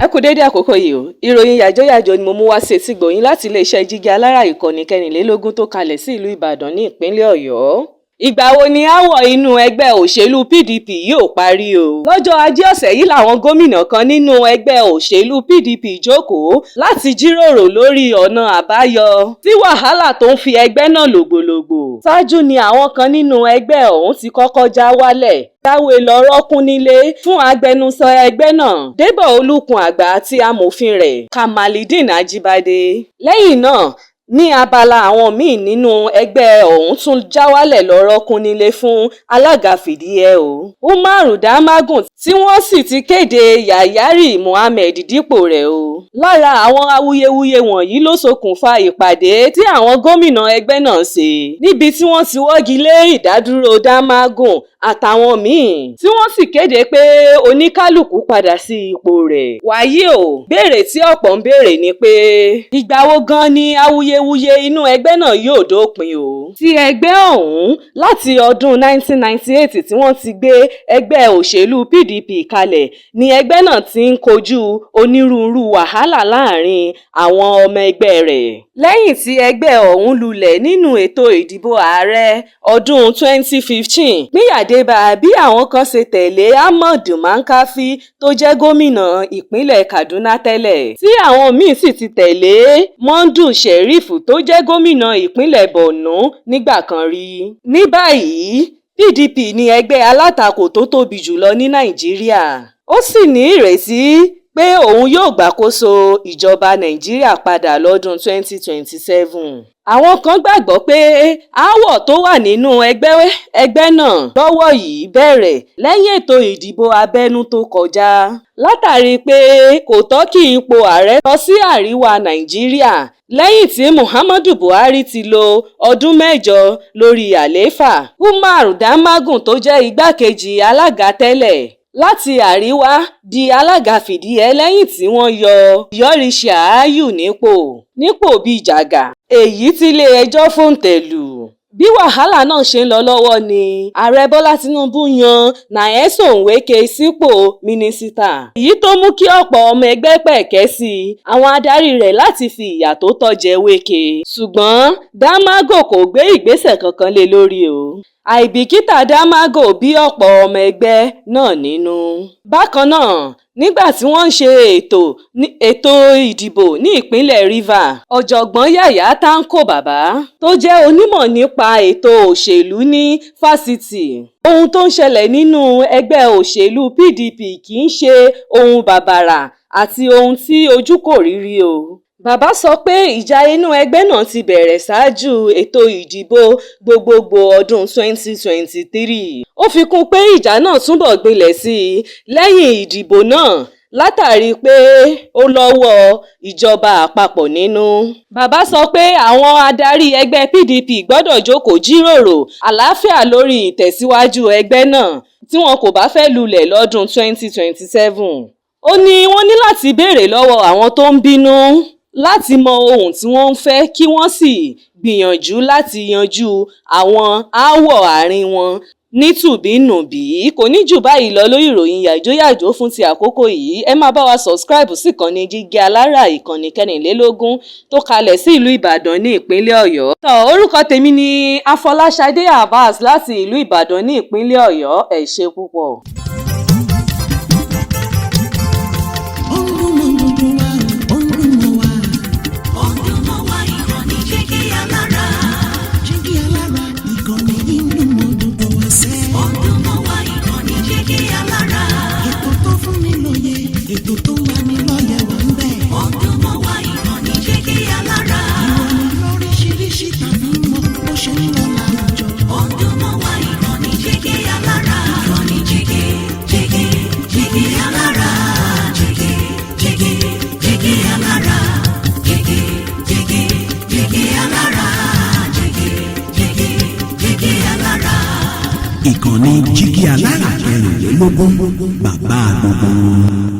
Ẹ kú déédé àkókò yìí o. Ìròyìn yàjóyàjó ni mo mú wá sí etígbọ̀ọ́ yín láti iléeṣẹ́ Jígí Alára, ìkànnì 24 tó kalẹ̀ sí ìlú Ìbàdàn ní ìpínlẹ̀ Ọ̀yọ́. Ìgbà wo ni aáwọ̀ inú ẹgbẹ́ òṣèlú PDP yóò parí o? Lọ́jọ́ Ajé ọ̀sẹ̀ yìí làwọn gómìnà kan nínú ẹgbẹ́ òṣèlú PDP jókòó láti jíròrò lórí ọ̀nà àbáyọ sí wàhálà tó ń fi ẹgbẹ́ náà lògbòlògbò. Ṣáájú ni àwọn kan nínú ẹgbẹ́ ọ̀hún ti kọ́kọ́ já wálẹ̀ jáwé lọ rọ́ọ̀kùn nílé fún agbẹnusọ ẹgbẹ́ náà, Débọ̀ Olùkùn-Àgbà, àti amòfin rẹ̀, Kamaldeen Ajíbádé. Lẹ́yìn náà ní abala àwọn míín nínú ẹgbẹ́ ọ̀hún tún já wálẹ̀ lọ rọ́ọ̀kùn nílé fún alága fìdíhé o, Umaru Damagum, tí wọ́n sì ti kéde Kyari Mohammed dípò rẹ̀ o. Lára àwọn awuyewuye wọ̀nyí ló ṣokùnfà ìpàdé tí àwọn gómìnà ẹgbẹ́ náà ṣe, níbi tí wọ́n ti wọ́gi lé ìdádúró Damagum àtàwọn míín, tí wọ́n sì kéde pé oníkálukú padà sí ipò rẹ̀. Wàyí o, béèrè tí ọ̀pọ̀ ń béèrè ni pé, ìgbà wo gan-an ni awuyewuye inú ẹgbẹ́ náà yóò dópin o? Tí ẹgbẹ́ ọ̀hún láti ọdún 1998 tí wọ́n ti gbé ẹgbẹ́ òṣèlú PDP kalẹ̀ ni ẹgbẹ́ náà ti ń kojú onírúurú wàhálà láàrin àwọn ọmọ ẹgbẹ́ rẹ̀. Lẹ́yìn tí ẹgbẹ́ ọ̀hún lulẹ̀ nínú ètò ìdìbò ààrẹ ọdún 2015, pínyà dé bá bí àwọn kan ṣe tẹ̀lé Ahmad Makarfi tó jẹ́ gómìnà ìpínlẹ̀ Kaduna tẹ́lẹ̀, tí àwọn míín sì ti tẹ̀lé Modu Sheriff tó jẹ́ gómìnà ìpínlẹ̀ Borno nígbà kan rí. Ní báyìí, PDP ní ẹgbẹ́ alátakò tó tóbi jù lọ ní Nàìjíríà, ó sì ní ìrètí pé òun yóò gbàkóso ìjọba Nàìjíríà padà lọ́dún 2027. Àwọn kan gbàgbọ́ pé aáwọ̀ tó wà nínú ẹgbẹ́ náà lọ́wọ́ yìí bẹ̀rẹ̀ lẹ́yìn ètò ìdìbò abẹ́nú tó kọjá, látàrí pé kò tọ́ kí ipò ààrẹ tọ́ sí àríwá Nàìjíríà lẹ́yìn tí Muhammadu Buhari ti lo ọdún 8 lórí àlééfà. Umar Damagum tó jẹ́ igbákejì alága tẹ́lẹ̀ láti àríwá di alága fìdíhé lẹ́yìn tí wọ́n yọ Iyorchia Ayu nípò bíi jàgà, èyí tílé-ẹjọ́ fòǹtẹ̀ lù. Bí wàhálà náà ṣe ń lọ lọ́wọ́ ní Ààrẹ Bọ́lá Tinubu yan Nyesom Wike sípò mínísítà, èyí tó mú kí ọ̀pọ̀ ọmọ ẹgbẹ́ pẹ̀kẹ́ sí àwọn adarí rẹ̀ láti fi ìyà tó tọ́ jẹ Wike, ṣùgbọ́n Damagum kò gbé ìgbésẹ̀ kankan lé e lórí o. Àìbìkítà Damagum bí ọ̀pọ̀ ọmọ ẹgbẹ́ náà nínú. Bákan náà, nígbà tí wọ́n ń ṣe ètò ìdìbò ní ìpínlẹ̀ Rivers, Ọ̀jọ̀gbọ́n Yàyà Tanko Bàbá tó jẹ́ onímọ̀ nípa ètò òṣèlú ní fásitì, ohun tó ń ṣẹlẹ̀ nínú ẹgbẹ́ òṣèlú PDP kì í ṣe ohun bàbàrà àti ohun tí ojú kò rí rí o. Bàbá sọ pé ìjà inú ẹgbẹ́ náà ti bẹ̀rẹ̀ ṣáájú ètò ìdìbò gbogboògbò ọdún 2023. Ó fi kún un pé ìjà náà túbọ̀ gbilẹ̀ sí i lẹ́yìn ìdìbò náà látàrí pé ó lọ́wọ́ ìjọba àpapọ̀ nínú. Bàbá sọ pé àwọn adarí ẹgbẹ́ PDP gbọ́dọ̀ jókòó jíròrò àlàáfíà lórí ìtẹ̀síwájú ẹgbẹ́ náà tí wọn kò bá fẹ́ lulẹ̀ lọ́dún 2027. Ó ní wọ́n ní láti béèrè lọ́wọ́ àwọn tó ń bínú láti mọ ohun tí wọ́n ń fẹ́, kí wọ́n sì gbìyànjú láti yanjú àwọn aáwọ̀ àárín wọn nítùbíǹnùbí. Kò ní jù báyìí lọ lórí ìròyìn yàjóyàjó fún ti àkókò yìí. Ẹ máa bá wa subscribe sí ìkànnì Jígí Alára, ìkànnì 24 tó kalẹ̀ sí ìlú Ìbàdàn ní ìpínlẹ̀ Ọ̀yọ́. Tó orúkọ tèmi ní Afọláṣadé Abbas láti ìlú Ìbàdàn ní ìpínlẹ̀ Ọ̀yọ́. Ẹ ṣé púpọ̀. Ó ń dún mọ́ gbogbo wa, ó ń dún mọ́ wa. Ó ń dún mọ́ wa, ìkànnì Jígí Alára. Jígí Alára, ìkànnì yìí ń dún mọ́ gbogbo wa sẹ́. Ó ń dún mọ́ wa, ìkànnì Jígí Alára. Ètò tó fún ni lóye, ètò tó ń lani lọ́yẹ̀ wà ń bẹ̀. Ó ń dún mọ́ wa, ìkànnì Jígí Alára. Ìròyìn lóríṣiríṣi tàbí mọ́ bó ṣe ń lọ láwùjọ. Ó ń dún mọ́ wa, ìkànnì Jígí Alára. Ìkànnì Jígí, Jígí, Jígí Alára. Jígí, Jígí, Jígí Alára. Jígí, Jígí, Jígí Alára. Jígí, Jígí, Jígí Alára. Ìkànnì Jígí Alára 24, bàbá gbogbo wọn.